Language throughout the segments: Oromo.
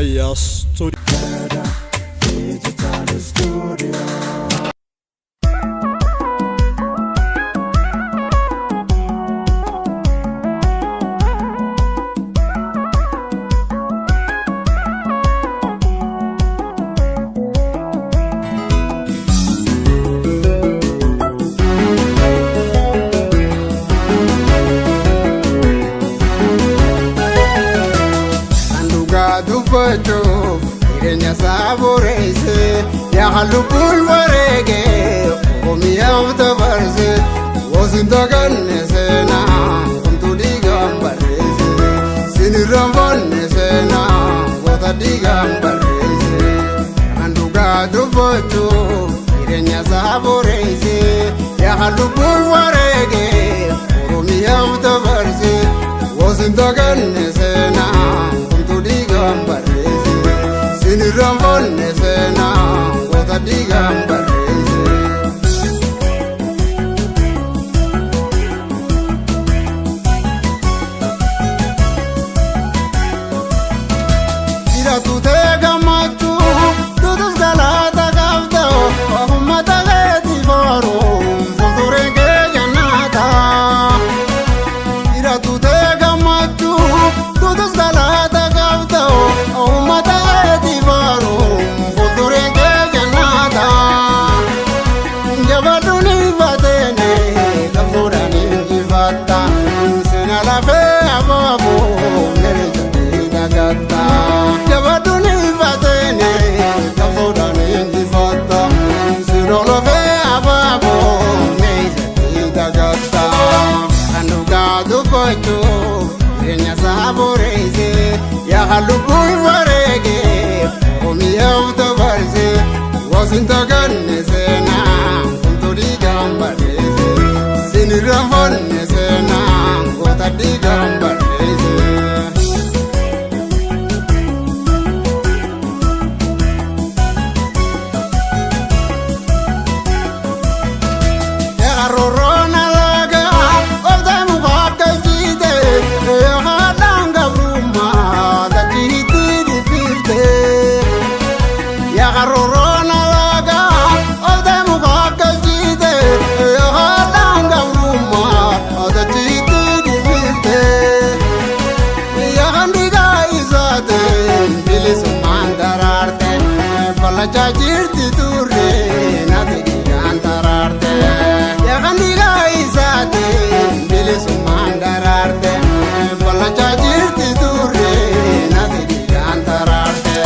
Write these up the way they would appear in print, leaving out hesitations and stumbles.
Fayyaa Studio. Digital Studio. Kan dhugaa dubbachuuf jireenya isaa boreesse, yaa lubbuun wareege Oromiyaaf dabarse, wosin daganne seenaa homtuu dhiigaan barreesse, sinirraanfanne seenaa goota dhiigaan barreesse. Kan dhugaa dubbachuuf jireenya isaa boreesse, yaa lubbuun wareege Oromiyaaf dabarse, wosin daganne seenaa homtuu dhiigaan barreesse, sinirraanfanne seenaa goota dhiigaan barreesse. Jiraatu ta'e gammachuu duutus galata qabda, uummata keetii booruun fuulduree kee jannaata. Jiraatu ta'e gammachuu duutus galata qabda, uummata keetii booruun fuulduree kee jannaata. Jabaadhuun ifateene qabsuudhaan injifatta, seena lafee abaaboo merecha dagatta. Jabaadhuun ifateene qabsuudhaan injifatta, seena lafee abaaboo merecha dagatta. Kan dhugaa dubbachuuf jireenya isaa boreesse, yaa lubbuun wareege Oromiyaaf dabarse, wasin daganne seenaa homtuu dhiigaan barreesse, sinirraanfanne seenaa goota dhiigaan barreesse. Roorroon alagaa ooftaa muka akka jiite, haadhaan gabrummaa dachiitti dhiphifte. Roorroon alagaa ooftaa muka akka jiite, haadhaan gabrummaa dachiitti dhiphifte. Yaadni dhiigaa isaatiin bilisummaan daraarte, balachaa jirti turre nati dhiigaan taraarte. Yaadni dhiigaa isaatiin bilisummaan daraarte, balachaa jirti turre nati dhiigaan taraarte.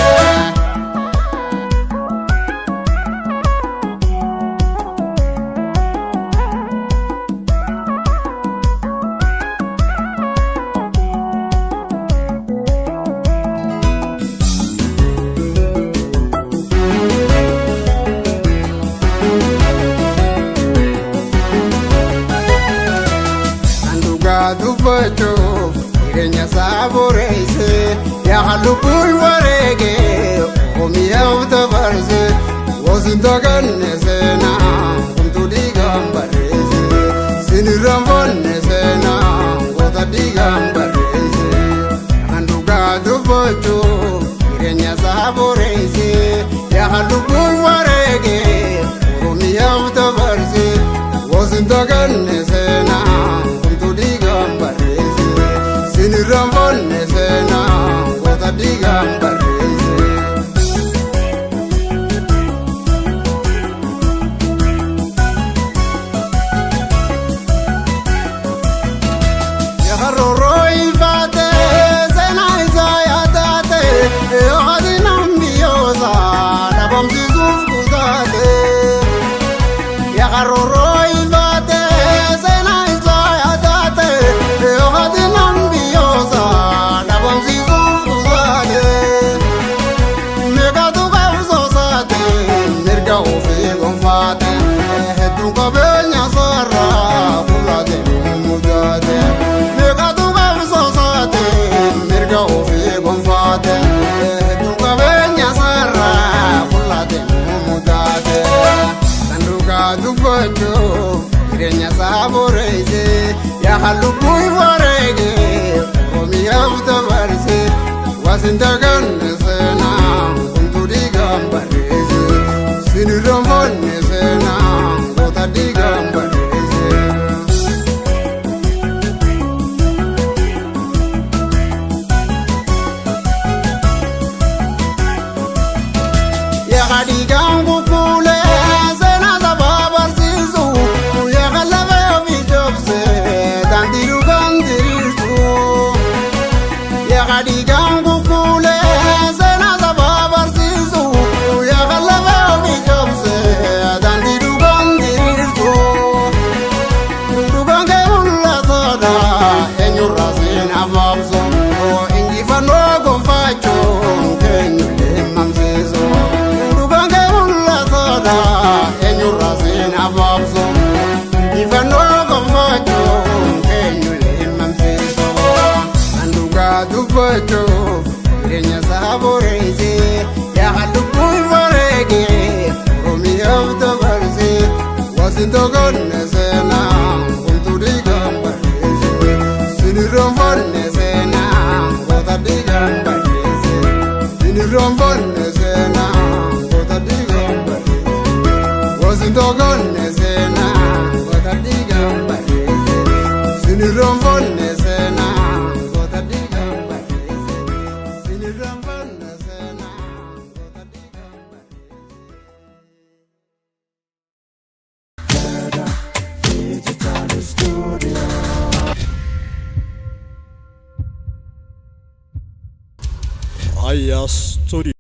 Kan dhugaa dubbachuuf jireenya isaa boreesse, yaa lubbuun wareege Oromiyaaf dabarse, wasin daganne seenaa homtuu dhiigaan barreesse, sinirraanfanne seenaa goota dhiigaan barreesse. Kan dhugaa dubbachuuf jireenya isaa boreesse, yaa lubbuun wareege Oromiyaaf dabarse, wasin daganne seenaa homtuu dhiigaan barreesse, sinirraanfanne seenaa goota dhiigaan barreesse. Roorroo ifaate seenaa isaa yaadate, haati nambiyoosa dhabamsiisuuf kutate. Roorroo ifaate seenaa isaa yaadate, haati nambiyoosa dhabamsiisuuf kutate. Meeqatu qabsoosaate mirga ofii gonfaate, hedduun qabeenya sarara fuulate mudate. Meeqatu qabsoosaate mirga ofii gonfaate, hedduun qabeenya sarara fuulate mudate. Kan dhugaa dubbachuuf jireenya isaa boreesse, yaa lubbuun wareege Oromiyaaf dabarse, wasin daganne. boreesse, yaa lubbuun bareege Oromiyaaf dabarse. Wasin togonne seenaa homtuu dhiigaan barreesse, sinirroonfanne seenaa goota dhiigaan barreesse, sinirroonfanne seenaa goota dhiigaan barreesse. Wasin togonne seenaa goota dhiigaan barreesse, sinirroonfanne seenaa goota dhiigaan barreesse, sinirroonfanne seenaa goota dhiigaan barreesse. Digital Studio. Aya Studio.